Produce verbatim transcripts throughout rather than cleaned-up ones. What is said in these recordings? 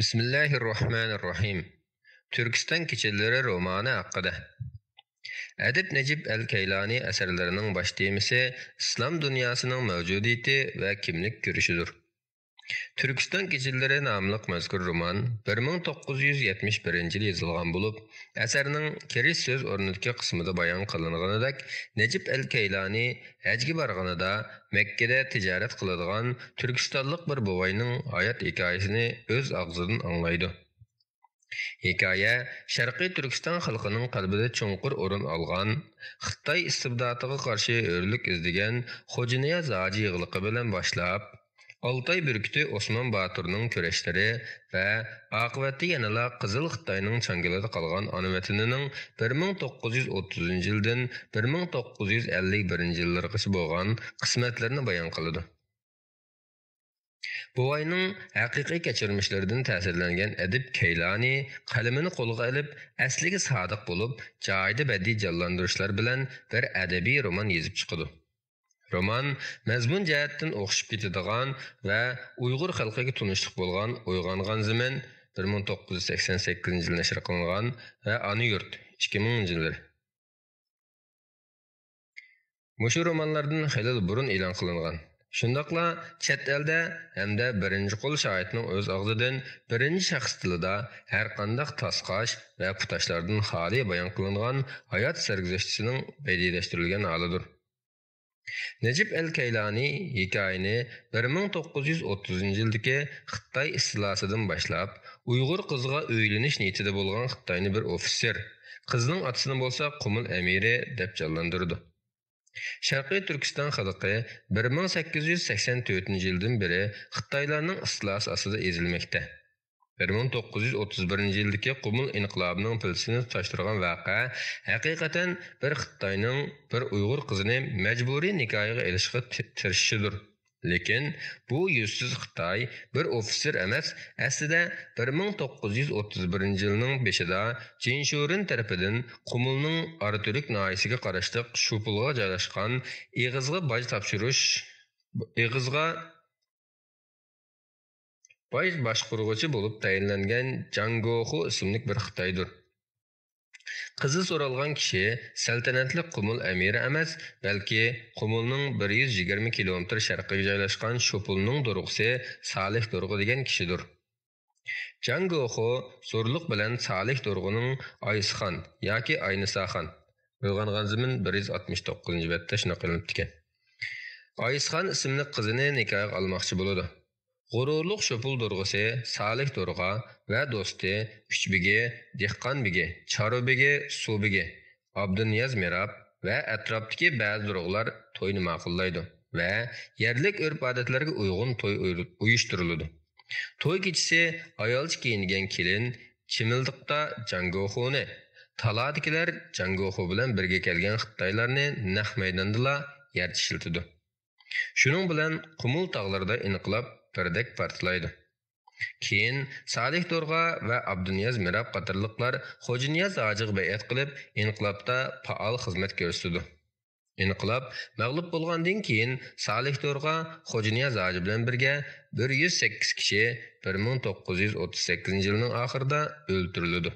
بىسمىللاھىررەھمانىررەھىم. تۈركىستان كېچىلىرى رومانى ھەققىدە. ئەدىب نەجىپ ئەل كەيلانى ئەسەرلىرىنىڭ باش تېمىسى ئىسلام دۇنياسىنىڭ مەۋجۇدىيىتى ۋە كىملىك كۈرىشىدۇر. تۈركىستان كېچىلىرى ناملىق مەزكۇر رومان بىر مىڭ توققۇز يۈز يەتمىش بىرىنچى يىلى يېزىلغان بولۇپ، ئەسەرنىڭ كىرىش سۆز ئورنىدىكى قىسمىدا بايان قىلىنغىنىدەك، نەجىپ ئەل كەيلانى ھەجگە بارغىنىدا مەككىدە تىجارەت قىلىدىغان تۈركىستانلىق بىر بوۋاينىڭ ھايات ھېكايىسىنى ئۆز ئاغزىدىن ئاڭلايدۇ. ھېكايە شەرقىي تۈركىستان خەلقىنىڭ قەلبىدە چوڭقۇر ئورۇن ئالغان، خىتاي ئىستىبداتىغا قارشى ھۆرلۈك ئىزدىگەن خوجانىياز ھاجى يىغلىقى بىلەن باشلاپ، ئالتاي بۈركۈتى ئوسمان باتۇرنىڭ كۈرەشلىرى ۋە ئاقىۋەتتە يەنىلا قىزىل خىتاينىڭ چاڭگىلىدا قالغان ئانا ۋەتىنىنىڭ بىر مىڭ توققۇز يۈز ئوتتۇزىنچى يىلدىن بىر مىڭ توققۇز يۈز ئەللىك بىرىنچى يىللىرىغىچە بولغان قىسمەتلىرىنى بايان قىلىدۇ. بوۋاينىڭ ھەقىقىي كەچۈرمىشلىرىدىن تەسىرلەنگەن ئەدىب كەيلانى قەلىمىنى قولىغا ئېلىپ، ئەسلىگە سادىق بولۇپ، جايىدا بەدىئىي جانلاندۇرۇشلار بىلەن بىر ئەدەبىي رومان يېزىپ چىقىدۇ. رومان مەزمۇن جەھەتتىن ئوخشىشىپ كېتىدىغان ۋە ئۇيغۇر خەلقىگە تونۇشلۇق بولغان ئويغانغان زېمىن، بىر مىڭ توققۇز يۈز سەكسەن سەككىزىنچى يىل نەشر قىلىنغان، ۋە ئانا يۇرت، ئىككى مىڭىنچى يىللىرى. مۇشۇ رومانلاردىن خېلىلا بۇرۇن ئېلان قىلىنغان، شۇنداقلا چەت ئەلدە ھەمدە بىرىنچى قول شاھىتنىڭ ئۆز ئاغزىدىن بىرىنچى شەخس تىلىدا ھەرقانداق تاسقاش ۋە پۇتاشلاردىن خالىي بايان قىلىنغان ھايات سەرگۈزەشتىسىنىڭ بەدىئىيلەشتۈرۈلگەن ھالىدۇر. نەجىپ ئەل كەيلانى ھېكايىنى بىر مىڭ توققۇز يۈز ئوتتۇزىنچى يىلدىكى خىتاي ئىستىلاسىدىن باشلاپ، ئۇيغۇر قىزىغا ئۆيلىنىش نىيىتىدە بولغان خىتاينى بىر ئوفىتسېر، قىزنىڭ ئاتىسىنى بولسا قۇمۇل ئەمىرى دەپ جانلاندۇرىدۇ. شەرقىي تۈركىستان خەلقى بىر مىڭ سەككىز يۈز سەكسەن تۆتىنچى يىلدىن بېرى خىتايلارنىڭ ئىستىلاسى ئاستىدا ئېزىلمەكتە. بىر مىڭ توققۇز يۈز ئوتتۇز بىرىنچى يىلدىكى قۇمۇل ئىنقىلابىنىڭ پىلتىسىنى تۇتاشتۇرغان ۋەقە ھەقىقەتەن بىر خىتاينىڭ بىر ئۇيغۇر قىزىنى مەجبۇرىي نىكاھىغا ئېلىشقا تى-، تىرىشىشىدۇر. لېكىن بۇ يۈزسىز خىتاي بىر ئوفىتسېر ئەمەس، ئەسلىدە بىر مىڭ توققۇز يۈز ئوتتۇز بىرىنچى يىلنىڭ بېشىدا جىن شورېن تەرىپىدىن قۇمۇلنىڭ ئاراتۈرك ناھىيەسىگە قاراشلىق شۇپۇلغا جايلاشقان ئېغىزغا باج تاپشۇرۇش، ئېغىزغا باج باشقۇرغۇچى بولۇپ تەيىنلەنگەن جاڭ گوخۇ ئىسىملىك بىر خىتايدۇر. قىزى سورالغان كىشى سەلتەنەتلىك قۇمۇل ئەمىرى ئەمەس، بەلكى قۇمۇلنىڭ بىر يۈز يىگىرمە كىلومېتىر شەرقىگە جايلاشقان شوپۇلنىڭ دورغىسى سالىھ دورغا دېگەن كىشىدۇر. جاڭ گوخۇ زورلۇق بىلەن سالىھ دورغىنىڭ ئايسىخان ياكى ئاينىساخان، ئويغانغان زېمىن بىر يۈز ئاتمىش توققۇزىنچى بەتتە شۇنداق ئېلىنىپتىكەن. ئايسىخان ئىسىملىك قىزىنى نىكاھىغا ئالماقچى بولىدۇ. غۇرۇرلۇق شوپۇل دورغىسى سالىھ دورغا ۋە دوستى ئۈچ بېگى، دېھقان بېگى، چارۋا بېگى، سۇ بېگى، ئابدۇنىياز مىراب ۋە ئەتراپتىكى بەزى دورغىلار توينى ماقۇللايدۇ ۋە يەرلىك ئۆرپ-ئادەتلەرگە ئۇيغۇن توي ئۇيرۇ-، ئۇيۇشتۇرۇلىدۇ. توي كېچىسى ئايالچە كىيىنگەن كېلىن چىمىلدىقتا جاڭگوخۇنى، تالادىكىلەر جاڭگوخۇ بىلەن بىرگە كەلگەن خىتايلارنى نەق مەيداندىلا يەر چىشلىتىدۇ. شۇنىڭ بىلەن قۇمۇل تاغلىرىدا ئىنقىلاب بىردەك پارتلايدۇ. كېيىن سالىھ دورغا ۋە ئابدۇنىياز مىراب قاتارلىقلار خوجانىياز ھاجىغا بەيئەت قىلىپ، ئىنقىلابتا پائال خىزمەت كۆرسىتىدۇ. ئىنقىلاب مەغلۇپ بولغاندىن كېيىن، سالىھ دورغا خوجانىياز ھاجى بىلەن بىرگە بىر يۈز سەككىز كىشى بىر مىڭ توققۇز يۈز ئوتتۇز سەككىزىنچى يىلنىڭ ئاخىرىدا ئۆلتۈرۈلىدۇ.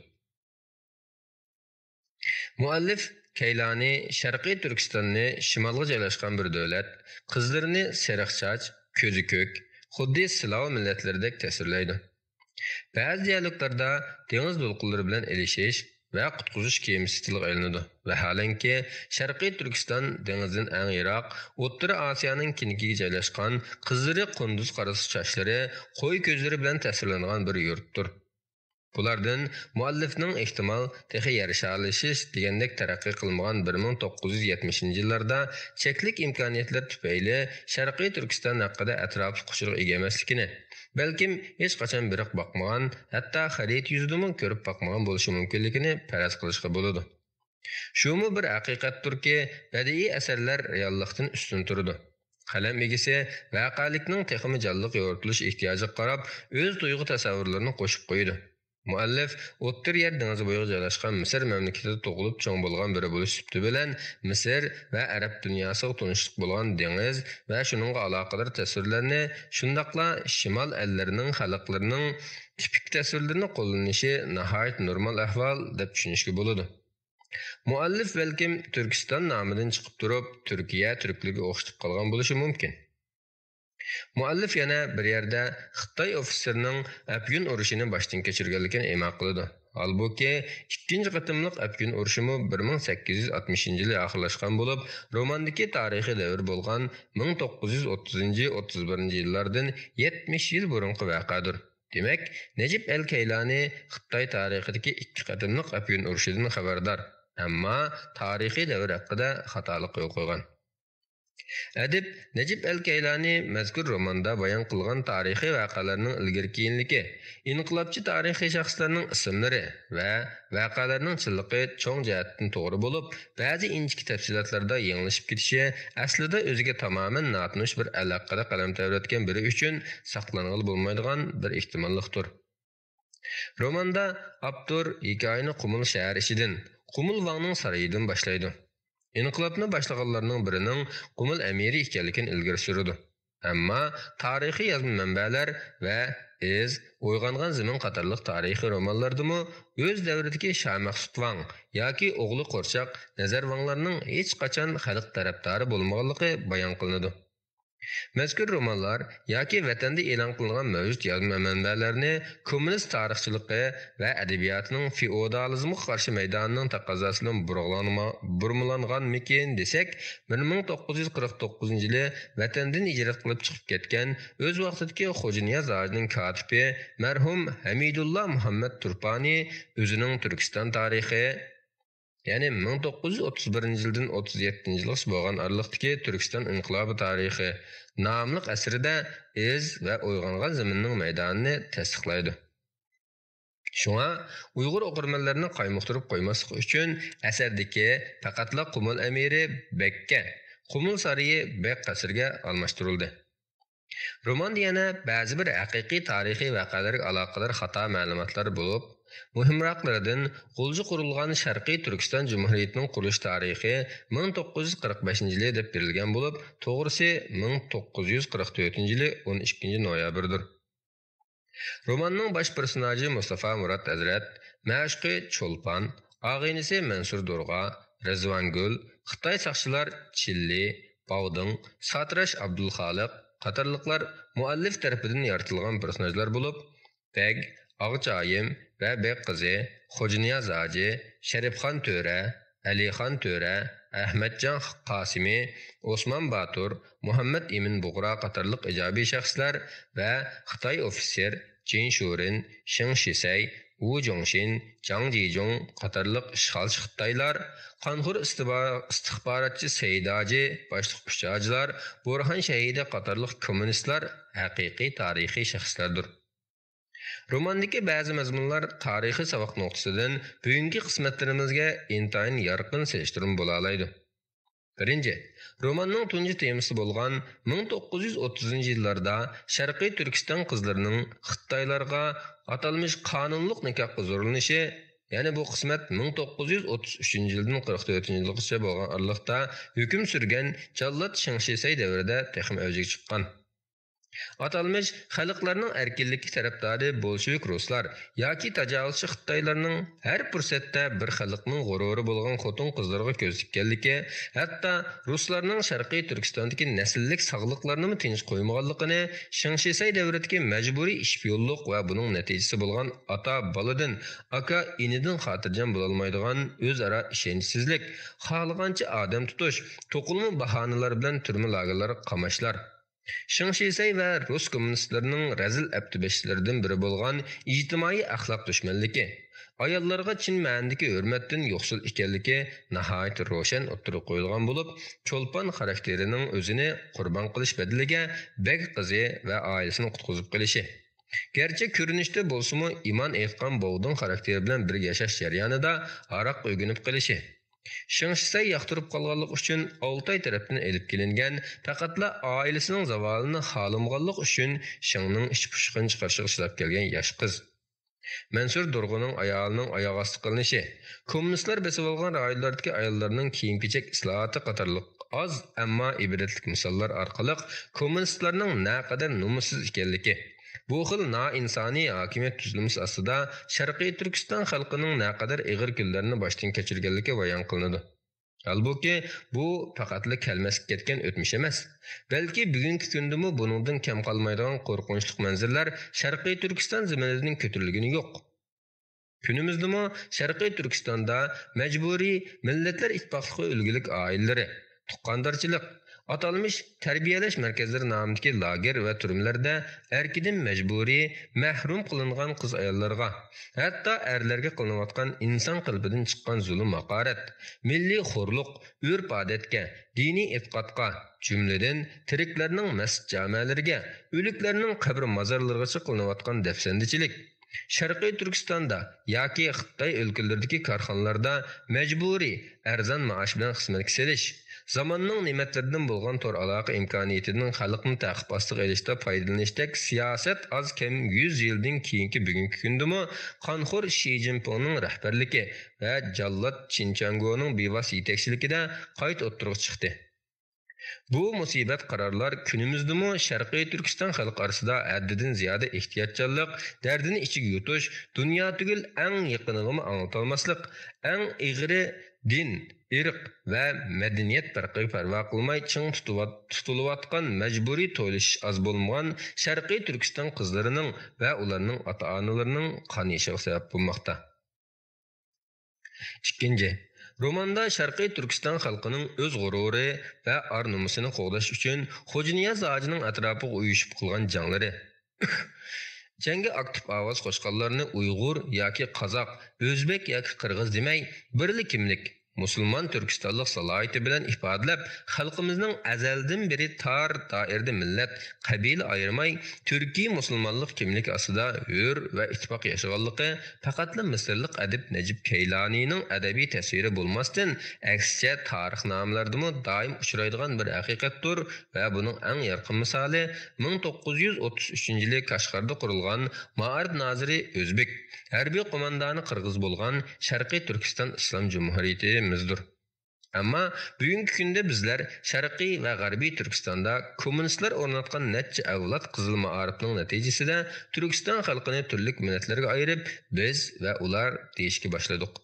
مۇئەللىپ كەيلانى شەرقىي تۈركىستاننى شىمالغا جايلاشقان بىر دۆلەت، قىزلىرىنى سېرىق چاچ، كۆزى كۆك، خۇددى سىلاۋ مىللەتلىرىدەك تەسۋىرلەيدۇ. بەزى دىيالوگلاردا دېڭىز دولقۇنلىرى بىلەن ئېلىشىش ۋە قۇتقۇزۇش كېمىسى تىلغا ئېلىنىدۇ. ۋەھالەنكى، شەرقىي تۈركىستان دېڭىزدىن ئەڭ يىراق، ئوتتۇرا ئاسىيانىڭ كېنىكىگە جايلاشقان، قىزلىرى قۇندۇز قارىسا چاچلىرى، قوي كۆزلىرى بىلەن تەسۋىرلەنگەن بىر يۇرتتۇر. بۇلاردىن مۇئەللىپنىڭ ئېھتىمال تېخى يەر شارلىشىش دېگەندەك تەرەققىي قىلمىغان بىر مىڭ توققۇز يۈز يەتمىشىنچى يىللاردا چەكلىك ئىمكانىيەتلەر تۈپەيلى شەرقىي تۈركىستان ھەققىدە ئەتراپلىق ئۇچۇرغا ئىگە ئەمەسلىكىنى، بەلكىم ھېچقاچان بېرىپ باقمىغان، ھەتتا خەرىتە يۈزىدىمۇ كۆرۈپ باقمىغان بولۇشى مۇمكىنلىكىنى پەرەز قىلىشقا بولىدۇ. شۇمۇ بىر ھەقىقەتتۇركى، بەدىئىي ئەسەرلەر رېئاللىقتىن ئۈستۈن تۇرىدۇ. قەلەم ئىگىسى ۋەقەلىكنىڭ تېخىمۇ جانلىق يورۇتۇلۇش ئېھتىياجىغا قاراپ، ئۆز تۇيغۇ تەسەۋۋۇرلىرىنى قوشۇپ قويىدۇ. مۇئەللىپ ئوتتۇرا يەر دېڭىزى بويىغا جايلاشقان مىسىر مەملىكىتىدە تۇغۇلۇپ چوڭ بولغان بىرى بولۇش سۈپىتى بىلەن، مىسىر ۋە ئەرەب دۇنياسىغا تونۇشلۇق بولغان دېڭىز ۋە شۇنىڭغا ئالاقىدار تەسۋىرلەرنى، شۇنداقلا شىمال ئەللىرىنىڭ خەلقلىرىنىڭ تىپىك تەسۋىرلىرىنى قوللىنىشى ناھايىتى نورمال ئەھۋال دەپ چۈشىنىشكە بولىدۇ. مۇئەللىپ بەلكىم تۈركىستان نامىدىن چىقىپ تۇرۇپ، تۈركىيە تۈركلىرىگە ئوخشىتىپ قالغان بولۇشى مۇمكىن. مۇئەللىپ يەنە بىر يەردە خىتاي ئوفىتسېرىنىڭ ئەپيۈن ئۇرۇشىنى باشتىن كەچۈرگەنلىكىنى ئىما قىلىدۇ. ھالبۇكى، ئىككىنچى قېتىملىق ئەپيۈن ئۇرۇشىمۇ بىر مىڭ سەككىز يۈز ئاتمىشىنچى يىلى ئاخىرلاشقان بولۇپ، روماندىكى تارىخىي دەۋر بولغان مىڭ توققۇز يۈز ئوتتۇزىنچى، ئوتتۇز بىرىنچى يىللاردىن يەتمىش يىل بۇرۇنقى ۋەقەدۇر. دېمەك، نەجىپ ئەل كەيلانى خىتاي تارىخىدىكى ئىككى قېتىملىق ئەپيۈن ئۇرۇشىدىن خەۋەردار، ئەمما تارىخىي دەۋر ھەققىدە خاتالىق يول قويغان. ئەدىب نەجىپ ئەل كەيلانى مەزكۇر روماندا بايان قىلغان تارىخىي ۋەقەلەرنىڭ ئىلگىرى-كېيىنلىكى، ئىنقىلابچى تارىخىي شەخسلەرنىڭ ئىسىملىرى ۋە ۋەقەلەرنىڭ چىنلىقى چوڭ جەھەتتىن توغرا بولۇپ، بەزى ئىنچىكە تەپسىلاتلاردا يېڭىلىشىپ كېتىشى ئەسلىدە ئۆزىگە تامامەن ناتونۇش بىر ئەل ھەققىدە قەلەم تەۋرەتكەن بىرى ئۈچۈن ساقلانغىلى بولمايدىغان بىر ئېھتىماللىقتۇر. روماندا ئاپتور ھېكايىنى قۇمۇل شەھەر ئىچىدىن، قۇمۇل ۋاڭنىڭ سارىيىدىن باشلايدۇ. ئىنقىلابنى باشلىغانلارنىڭ بىرىنىڭ قۇمۇل ئەمىرى ئىكەنلىكىنى ئىلگىرى سۈرىدۇ. ئەمما تارىخىي يازما مەنبەلەر ۋە ئىز، ئويغانغان زېمىن قاتارلىق تارىخىي رومانلاردىمۇ ئۆز دەۋرىدىكى شاھ مەخسۇت ۋاڭ ياكى ئوغلى قورچاق نەزەر ۋاڭلارنىڭ ھېچقاچان خەلق تەرەپدارى بولمىغانلىقى بايان قىلىنىدۇ. مەزكۇر رومانلار ياكى ۋەتەندە ئېلان قىلىنغان مەۋجۇت يازما مەنبەلەرنى كوممۇنىست تارىخچىلىقى ۋە ئەدەبىياتىنىڭ فېئودالىزمغا قارشى مەيدانىنىڭ تەقەززاسى بىلەن بۇرغىلانما-، بۇرمىلانغانمىكىن دېسەك، بىر مىڭ توققۇز يۈز قىرىق توققۇزىنچى يىلى ۋەتەندىن ھىجرەت قىلىپ چىقىپ كەتكەن، ئۆز ۋاقتىدىكى خوجانىياز ھاجىنىڭ كاتىپى مەرھۇم ھەمىدۇللا مۇھەممەد تۇرپانى ئۆزىنىڭ تۈركىستان تارىخى، يەنى مىڭ توققۇز يۈز ئوتتۇز بىرىنچى يىلدىن ئوتتۇز يەتتىنچى يىلغىچە بولغان ئارىلىقتىكى تۈركىستان ئىنقىلابى تارىخى ناملىق ئەسىرىدە ئىز ۋە ئويغانغان زېمىننىڭ مەيدانىنى تەستىقلايدۇ. شۇڭا ئۇيغۇر ئوقۇرمەنلىرىنى قايمۇقتۇرۇپ قويماسلىق ئۈچۈن ئەسەردىكى پەقەتلا قۇمۇل ئەمىرى بەگكە، قۇمۇل سارىيى بەگ قەسرىگە ئالماشتۇرۇلدى. روماندا يەنە بەزى بىر ھەقىقىي تارىخىي ۋەقەلەرگە ئالاقىدار خاتا مەلۇماتلار بولۇپ، مۇھىمراقلىرىدىن غۇلجا قۇرۇلغان شەرقىي تۈركىستان جۇمھۇرىيىتىنىڭ قۇرۇلۇش تارىخى مىڭ توققۇز يۈز قىرىق بەشىنچى يىلى دەپ بېرىلگەن بولۇپ، توغرىسى مىڭ توققۇز يۈز قىرىق تۆتىنچى يىلى ئون ئىككىنچى نويابىردۇر. روماننىڭ باش پېرسوناژى مۇستافا مۇرات ھەزرەت، مەشۇقى چولپان، ئاغىنىسى مەنسۇر دورغا، رىزۋانگۈل، خىتاي ساقچىلار چىللى، باۋدىڭ، ساتىراش ئابدۇلخالىق قاتارلىقلار مۇئەللىپ تەرىپىدىن يارىتىلغان پېرسوناژلار بولۇپ، بەگ، ئاغىچايىم ۋە بەگ قىزى، خوجانىياز ھاجى، شەرىپخان تۆرە، ئەلىخان تۆرە، ئەھمەتجان قاسىمى، ئوسمان باتۇر، مۇھەممەد ئىمىن بۇغرا قاتارلىق ئىجابىي شەخسلەر ۋە خىتاي ئوفىتسېر جىن شۇرىن، شېڭ شىسەي، ۋۇ جۇڭشىن، جاڭ جىجۇڭ قاتارلىق ئىشغالچى خىتايلار، قانخور ئىستىبا-، ئىستىخباراتچى سەيداجى باشلىق ئۈچ ھاجىلار، بورھان شەھىدى قاتارلىق كوممۇنىستلار ھەقىقىي تارىخىي شەخسلەردۇر. روماندىكى بەزى مەزمۇنلار تارىخىي ساۋاق نۇقتىسىدىن بۈگۈنكى قىسمەتلىرىمىزگە ئىنتايىن يارقىن سېلىشتۇرما بولالايدۇ. بىرىنچى، روماننىڭ تۇنجى تېمىسى بولغان مىڭ توققۇز يۈز ئوتتۇزىنچى يىللاردا شەرقىي تۈركىستان قىزلىرىنىڭ خىتايلارغا ئاتالمىش قانۇنلۇق نىكاھقا زورلىنىشى، يەنى بۇ قىسمەت مىڭ توققۇز يۈز ئوتتۇز ئۈچىنچى يىلدىن قىرىق تۆتىنچى يىلغىچە بولغان ئارىلىقتا ھۆكۈم سۈرگەن جاللات شېڭ شىسەي دەۋرىدە تېخىمۇ ئەۋجىگە چىققان. ئاتالمىش خەلقلەرنىڭ ئەركىنلىكى تەرەپدارى بولشېۋىك رۇسلار ياكى تاجاۋۇزچى خىتايلارنىڭ ھەر پۇرسەتتە بىر خەلقنىڭ غۇرۇرى بولغان خوتۇن-قىزلىرىغا كۆز تىككەنلىكى، ھەتتا رۇسلارنىڭ شەرقىي تۈركىستاندىكى نەسىللىك ساغلىقلارنىمۇ تىنچ قويمىغانلىقىنى، شېڭ شىسەي دەۋرىدىكى مەجبۇرىي ئىش پىيونلۇق ۋە بۇنىڭ نەتىجىسى بولغان ئاتا-بالىدىن، ئاكا-ئىنىدىن خاتىرجەم بولالمايدىغان ئۆزئارا ئىشەنچسىزلىك، خالىغانچە ئادەم تۇتۇش، توقۇلما باھانىلەر بىلەن تۈرمە لاگېرلارغا قاماشلار، شېڭ شىسەي ۋە رۇس كوممۇنىستلىرىنىڭ رەزىل ئەپتىبەشلىرىدىن بىرى بولغان ئىجتىمائىي ئەخلاق دۈشمەنلىكى، ئاياللارغا چىن مەنىدىكى ھۆرمەتتىن يوقسۇل ئىكەنلىكى ناھايىتى روشەن ئوتتۇرىغا قويۇلغان بولۇپ، چولپان خاراكتېرىنىڭ ئۆزىنى قۇربان قىلىش بەدىلىگە بەگ قىزى ۋە ئائىلىسىنى قۇتقۇزۇپ قېلىشى، گەرچە كۆرۈنۈشتە بولسىمۇ ئىمان ئېيتقان بوۋدىڭ خاراكتېرى بىلەن بىر ياشاش جەريانىدا ھاراق ئۆگىنىپ قېلىشى، شېڭ شىسەي ياقتۇرۇپ قالغانلىقى ئۈچۈن ئالتاي تەرەپتىن ئېلىپ كېلىنگەن، پەقەتلا ئائىلىسىنىڭ زاۋالىنى خالىمىغانلىقى ئۈچۈن شېڭنىڭ ئىچ پۇشۇقىنى چىقىرىشىغا چىداپ كەلگەن ياش قىز. مەنسۇر دۇرغۇننىڭ ئايالىنىڭ ئاياغ ئاستى قىلىنىشى، كوممۇنىستلار بېسىۋالغان رايونلاردىكى ئاياللارنىڭ كىيىم-كېچەك ئىسلاھاتى قاتارلىق ئاز، ئەمما ئىبرەتلىك مىساللار ئارقىلىق كوممۇنىستلارنىڭ نەقەدەر نومۇسسىز ئىكەنلىكى، بۇ خىل نائىنسانىي ھاكىمىيەت تۈزۈلمىسى ئاستىدا شەرقىي تۈركىستان خەلقىنىڭ نەقەدەر ئېغىر كۈنلەرنى باشتىن كەچۈرگەنلىكى بايان قىلىنىدۇ. ھالبۇكى، بۇ پەقەتلا كەلمەسكە كەتكەن ئۆتمۈش ئەمەس، بەلكى بۈگۈنكى كۈندىمۇ بۇنىڭدىن كەم قالمايدىغان قورقۇنچلۇق مەنزىرىلەر شەرقىي تۈركىستان زېمىنىدىن كۆتۈرۈلگىنى يوق. كۈنىمىزدىمۇ شەرقىي تۈركىستاندا مەجبۇرىي مىللەتلەر ئىتتىپاقلىقى ئۈلگىلىك ئائىلىلىرى، تۇغقاندارچىلىق، ئاتالمىش تەربىيەلەش مەركەزلىرى نامىدىكى لاگېر ۋە تۈرمىلەردە ئەركىدىن مەجبۇرىي مەھرۇم قىلىنغان قىز-ئاياللارغا، ھەتتا ئەرلەرگە قىلىنىۋاتقان ئىنسان قېلىپىدىن چىققان زۇلۇم-ھاقارەت، مىللىي خورلۇق، ئۆرپ-ئادەتكە، دىنىي ئېتىقادقا، جۈملىدىن تىرىكلەرنىڭ مەسچىت-جامەلىرىگە، ئۆلۈكلەرنىڭ قەبرە-مازارلىرىغىچە قىلىنىۋاتقان دەپسەندىچىلىك، شەرقىي تۈركىستاندا ياكى خىتاي ئۆلكىلىرىدىكى كارخانىلاردا مەجبۇرىي ئەرزان مائاش بىلەن خىزمەتكە سېلىش، زاماننىڭ نېمەتلىرىدىن بولغان تور ئالاقە ئىمكانىيىتىدىن خەلقنى تەقىپ ئاستىغا ئېلىشتا پايدىلىنىشتەك سىياسەت ئاز كەم يۈز يىلدىن كېيىنكى بۈگۈنكى كۈندىمۇ قانخور شى جىنپىڭنىڭ رەھبەرلىكى ۋە جاللات چىن چياڭگونىڭ بىۋاسىتە يېتەكچىلىكىدە قايتا ئوتتۇرىغا چىقتى. بۇ مۇسىبەت قارارلار كۈنىمىزدىمۇ شەرقىي تۈركىستان خەلقى ئارىسىدا ھەددىدىن زىيادە ئېھتىياتچانلىق، دەردىنى ئىچىگە يۇتۇش، دۇنيا تۈگۈل ئەڭ يېقىنىغىمۇ ئاڭلىتالماسلىق، ئەڭ ئېغىرى دىن، ئىرق ۋە مەدەنىيەت پەرقىگە پەرۋا قىلماي چىڭ تۇتۇۋات-، تۇتۇلۇۋاتقان مەجبۇرىي تويلىشىش ئاز بولمىغان شەرقىي تۈركىستان قىزلىرىنىڭ ۋە ئۇلارنىڭ ئاتا-ئانىلىرىنىڭ قان يېشىغا سەۋەب بولماقتا. ئىككىنچى، روماندا شەرقىي تۈركىستان خەلقىنىڭ ئۆز غۇرۇرى ۋە ئار-نومۇسىنى قوغداش ئۈچۈن خوجانىياز ھاجىنىڭ ئەتراپىغا ئۇيۇشۇپ قىلغان جەڭلىرى. جەڭگە ئاكتىپ ئاۋاز قوشقانلارنى ئۇيغۇر ياكى قازاق، ئۆزبېك ياكى قىرغىز دېمەي، بىرلا كىملىك، مۇسۇلمان تۈركىستانلىق سالاھىيىتى بىلەن ئىپادىلەپ، خەلقىمىزنىڭ ئەزەلدىن بېرى تار دائىرىدە مىللەت، قەبىلە ئايرىماي، تۈركىي مۇسۇلمانلىق كىملىكى ئاستىدا ھۆر ۋە ئىتتىپاق ياشىغانلىقى پەقەتلا مىسىرلىق ئەدىب نەجىپ كەيلانىنىڭ ئەدەبىي تەسۋىرى بولماستىن، ئەكسىچە تارىخنامىلەردىمۇ دائىم ئۇچرايدىغان بىر ھەقىقەتتۇر ۋە بۇنىڭ ئەڭ يارقىن مىسالى مىڭ توققۇز يۈز ئوتتۇز ئۈچىنچى يىلى كاشغەردە قۇرۇلغان مائارىپ نازىرى ئۆزبېك، ھەربىي قوماندانى قىرغىز بولغان شەرقىي تۈركىستان ئىسلام جۇمھۇرىيىتىمىزدۇر. ئەمما بۈگۈنكى كۈندە بىزلەر شەرقىي ۋە غەربىي تۈركىستاندا كوممۇنىستلار ئورناتقان نەچچە ئەۋلاد قىزىل مائارىپنىڭ نەتىجىسىدە تۈركىستان خەلقىنى تۈرلۈك مىللەتلەرگە ئايرىپ، بىز ۋە ئۇلار دېيىشكە باشلىدۇق.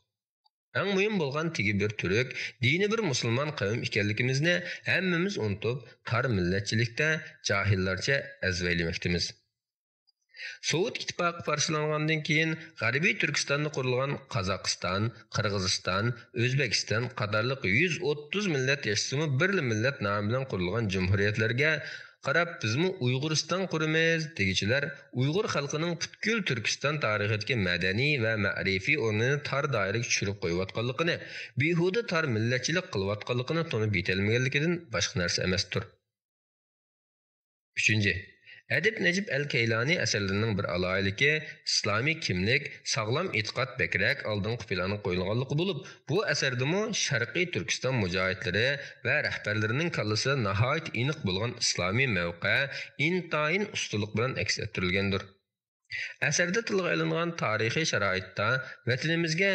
ئەڭ مۇھىم بولغان تېگى بىر تۈرك، دىنى بىر مۇسۇلمان قەۋم ئىكەنلىكىمىزنى ھەممىمىز ئۇنتۇپ، تار مىللەتچىلىكتە جاھىللارچە ئەزۋەيلىمەكتىمىز. سوۋېت ئىتتىپاقى پارچىلانغاندىن كېيىن، غەربىي تۈركىستاندا قۇرۇلغان قازاقىستان، قىرغىزىستان، ئۆزبېكىستان قاتارلىق يۈز ئوتتۇز مىللەت ياشىسىمۇ، بىرلا مىللەت نامى بىلەن قۇرۇلغان جۇمھۇرىيەتلەرگە قاراپ، بىزمۇ ئۇيغۇرىستان قۇرىمىز دېگۈچىلەر ئۇيغۇر خەلقىنىڭ پۈتكۈل تۈركىستان تارىخىدىكى مەدەنىي ۋە مەرىپىي ئورنىنى تار دائىرىگە چۈشۈرۈپ قويۇۋاتقانلىقىنى، بىھۇدە تار مىللەتچىلىك قىلىۋاتقانلىقىنى تونۇپ يېتەلمىگەنلىكىدىن باشقا نەرسە ئەمەستۇر. ئۈچىنچى، ئەدىب نەجىپ ئەل كەيلانى ئەسەرلىرىنىڭ بىر ئالاھىدىلىكى ئىسلامىي كىملىك، ساغلام ئېتىقاد بەكرەك ئالدىنقى پىلانغا قويۇلغانلىقى بولۇپ، بۇ ئەسەردىمۇ شەرقىي تۈركىستان مۇجاھىدلىرى ۋە رەھبەرلىرىنىڭ كاللىسىدا ناھايىتى ئېنىق بولغان ئىسلامىي مەۋقە ئىنتايىن ئۇستىلىق بىلەن ئەكس ئەتتۈرۈلگەندۇر. ئەسەردە تىلغا ئېلىنغان تارىخىي شارائىتتا ۋەتىنىمىزگە،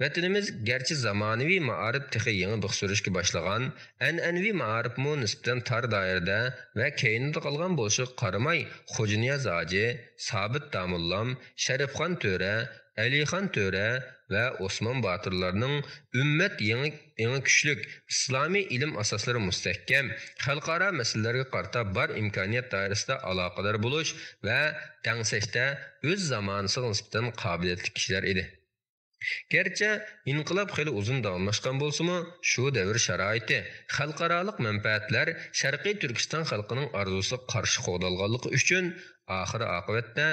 ۋەتىنىمىز گەرچە زامانىۋى مائارىپ تېخى يېڭى بىخ سۈرۈشكە باشلىغان، ئەنئەنىۋى مائارىپمۇ نىسبەتەن تار دائىرىدە ۋە كەينىدە قالغان بولۇشىغا قارىماي، خوجانىياز ھاجى، سابىت داموللام، شەرىپخان تۆرە، ئەلىخان تۆرە ۋە ئوسمان باتۇرلارنىڭ ئۈممەت يېڭى، يېڭى كۈچلۈك، ئىسلامىي ئىلىم ئاساسلىرى مۇستەھكەم، خەلقئارا مەسىلىلەرگە قارىتا بار ئىمكانىيەت دائىرىسىدە ئالاقىدار بولۇش ۋە دەڭسەشتە ئۆز زامانىسىغا نىسبەتەن قابىلىيەتلىك كىشىلەر ئىدى. گەرچە ئىنقىلاب خېلى ئۇزۇن داۋاملاشقان بولسىمۇ، شۇ دەۋر شارائىتى، خەلقئارالىق مەنپەئەتلەر شەرقىي تۈركىستان خەلقىنىڭ ئارزۇسىغا قارشى قوغدالغانلىقى ئۈچۈن، ئاخىر ئاقىۋەتتە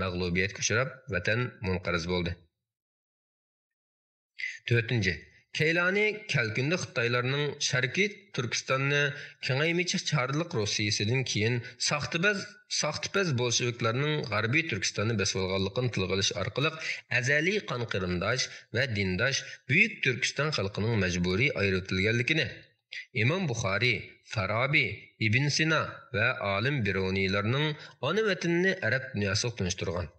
مەغلۇبىيەتكە ئۇچراپ، ۋەتەن مۇنقەرز بولدى. تۆتىنچى، كەيلانى كەلكۈندە خىتايلارنىڭ شەرقىي تۈركىستاننى كېڭەيمىچە چارلىق روسىيىسىدىن كېيىن ساختىپەز، ساختىپەز بولشېۋىكلارنىڭ غەربىي تۈركىستاننى بېسىۋالغانلىقىنى تىلغا ئېلىش ئارقىلىق ئەزەلىي قان قېرىنداش ۋە دىنداش بۈيۈك تۈركىستان خەلقىنىڭ مەجبۇرىي ئايرىۋېتىلگەنلىكىنى، ئىمام بۇخارىي، فارابى، ئىبن سىنا ۋە ئالىم بىرۇنىيلارنىڭ ئانا ۋەتىنىنى ئەرەب دۇنياسىغا تونۇشتۇرغان.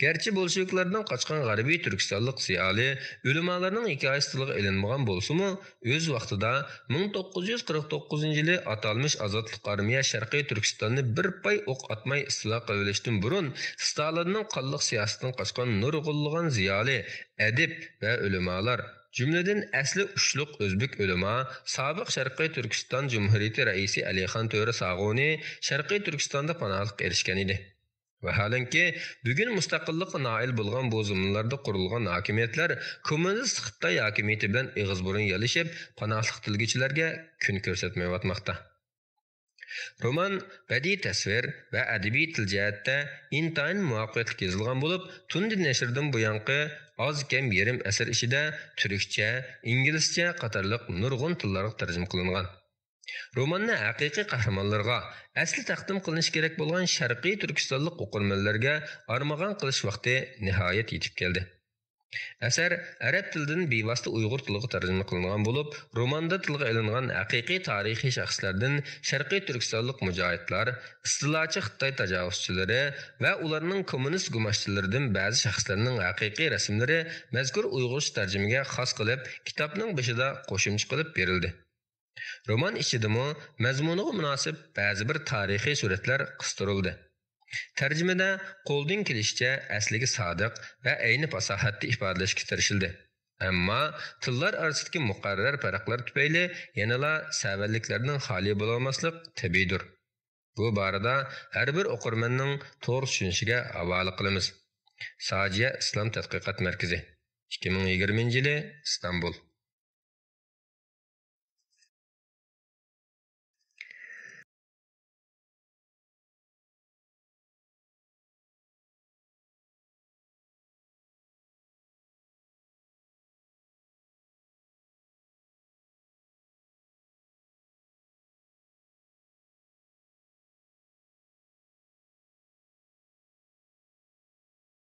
گەرچە بولشېۋىكلاردىن قاچقان غەربىي تۈركىستانلىق زىيالىي، ئۆلىمالارنىڭ ھېكايىسى تىلغا ئېلىنمىغان بولسىمۇ، ئۆز ۋاقتىدا مىڭ توققۇز يۈز قىرىق توققۇزىنچى يىلى ئاتالمىش ئازادلىق ئارمىيە شەرقىي تۈركىستاننى بىر پاي ئوق ئاتماي ئىستىلا قىلىۋېلىشتىن بۇرۇن، ستالىننىڭ قانلىق سىياسىتىدىن قاچقان نۇرغۇنلىغان زىيالىي، ئەدىب ۋە ئۆلىمالار، جۈملىدىن ئەسلى ئۇچلۇق ئۆزبېك ئۆلىما، سابىق شەرقىي تۈركىستان جۇمھۇرىيىتى رەئىسى ئەلىخان تۆرە ساغۇنى شەرقىي تۈركىستاندا پاناھلىق ئېلىشكەن ئىدى. ۋاھالەنكى، بۈگۈن مۇستەقىللىققا نائىل بولغان بۇ زېمىنلاردا قۇرۇلغان ھاكىمىيەتلەر كوممۇنىست خىتاي ھاكىمىيىتى بىلەن ئېغىز بۇرۇن يالىشىپ، پاناھلىق تىلىگۈچىلەرگە كۈن كۆرسەتمەيۋاتماقتا. رومان بەدىئىي تەسۋىر ۋە ئەدەبىي تىل جەھەتتە ئىنتايىن مۇۋەپپەقىيەتلىك يېزىلغان بولۇپ، تۇندى نەشردىن بۇيانقى ئاز كەم يېرىم ئەسىر ئىچىدە تۈركچە، ئىنگلىزچە قاتارلىق نۇرغۇن تىللارغا تەرجىمە قىلىنغان. روماننى ھەقىقىي قەھرىمانلىرىغا، ئەسلى تەقدىم قىلىنىشى كېرەك بولغان شەرقىي تۈركىستانلىق ئوقۇرمەنلەرگە ئارمىغان قىلىش ۋاقتى نىھايەت يېتىپ كەلدى. ئەسەر ئەرەب تىلىدىن بىۋاسىتە ئۇيغۇر تىلىغا تەرجىمە قىلىنغان بولۇپ، روماندا تىلغا ئېلىنغان ھەقىقىي تارىخىي شەخسلەردىن شەرقىي تۈركىستانلىق مۇجاھىدلار، ئىستىلاچى خىتاي تاجاۋۇزچىلىرى ۋە ئۇلارنىڭ كوممۇنىست گۇماشتىلىرىدىن بەزى شەخسلەرنىڭ ھەقىقىي رەسىملىرى مەزكۇر ئۇيغۇرچە تەرجىمىگە خاس قىلىپ، كىتابنىڭ بېشىدا قوشۇمچە قىلىپ بېرىلدى. رومان ئىچىدىمۇ مەزمۇنىغا مۇناسىپ بەزى بىر تارىخىي سۈرەتلەر قىستۇرۇلدى. تەرجىمىدە قولدىن كېلىشىچە ئەسلىگە سادىق ۋە ئەينى پاساھەتتە ئىپادىلەشكە تىرىشىلدى. ئەمما تىللار ئارىسىدىكى مۇقەررەر پەرقلەر تۈپەيلى يەنىلا سەۋەنلىكلەردىن خالىي بولالماسلىق تەبىئىيدۇر. بۇ بارىدا ھەر بىر ئوقۇرمەننىڭ توغرا چۈشىنىشىگە ھاۋالە قىلىمىز. ساجىيە ئىسلام تەتقىقات مەركىزى، ئىككى مىڭ يىگىرمىنچى يىلى، ئىستانبۇل.